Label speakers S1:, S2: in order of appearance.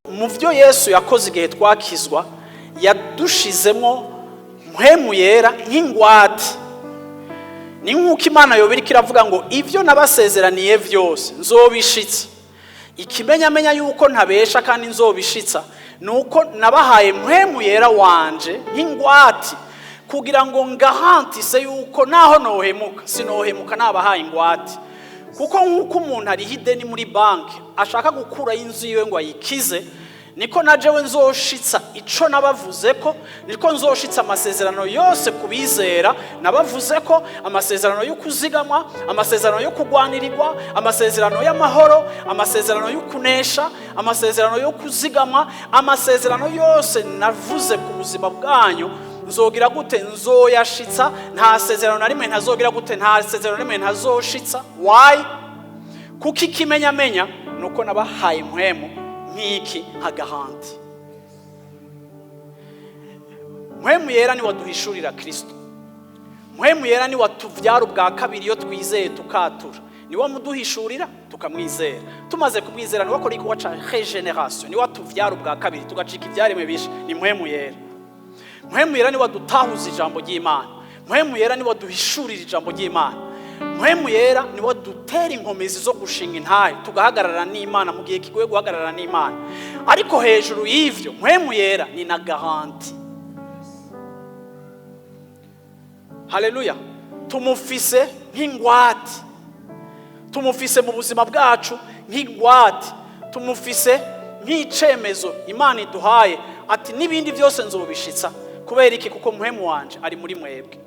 S1: Mu byo Yesu yakoze igihe twakizwa, yadushizemo Mpwemu Yera nk'ingwate. Ni nk'uko Imana yoba iriko iravuga ngo: "Ibyo nabasezeraniye byose nzobishitsa." Ikimenyamenya yuko ntabesha kandi nzobishitsa ni uko nabahaye Mpwemu Yera wanje nk'ingwate, kugira ngo ngarantise yuko naho nohemuka, sinohemuka nabahaye ingwate. Kuko nk'uko umuntu ariha ideni muri banki ashaka gukurayo inzu yiwe ngo ayikize, niko na jewe nzoshitsa ico nabavuze ko, niko nzoshitsa amasezerano yose kubizera nabavuze ko: amasezerano yo kuzigamwa, amasezerano yo kugwanirirwa, amasezerano y'amahoro, amasezerano yo kunesha, amasezerano yo kuzigamwa. Amasezerano yose navuze ku buzima bwanyu, nzogira gute? Nzoyashitsa. Nta sezerano na rimwe ntazogira gute? Nta sezerano na rimwe ntazoshitsa. Why? Kuko ikimenyamenya ni uko nabahaye Mpwemu nk'iki, nka garantie. Mpwemu Yera ni waduhishurira Kirisito. Mpwemu Yera ni watuvyara ubwa kabiri. Iyo twizeye tukatura, niwe muduhishurira tukamwizera. Tumaze kumwizera, niwe akora igikorwa ca régénération, niwe atuvyara ubwa kabiri tugacika ivyaremwe bisha. Ni Mpwemu Yera. Mpwemu Yera niwe adutahuza ijambo ry'Imana. Mpwemu Yera niwe aduhishurira ijambo ry'Imana. Mpwemu Yera niwe dutera inkomezi zo gushinga intahe, tugahagarara n'Imana mu gihe kigoye guhagarara n'Imana. Ariko hejuru y'ivyo, Mpwemu Yera ni na garantie. Haleluya! Tumufise nk'ingwate, tumufise mu buzima bwacu nk'ingwate, tumufise nk'icemezo Imana iduhaye ati: "N'ibindi byose nzobishitsa." Kubera iki? Kuko Mpwemu wanje ari muri mwebwe.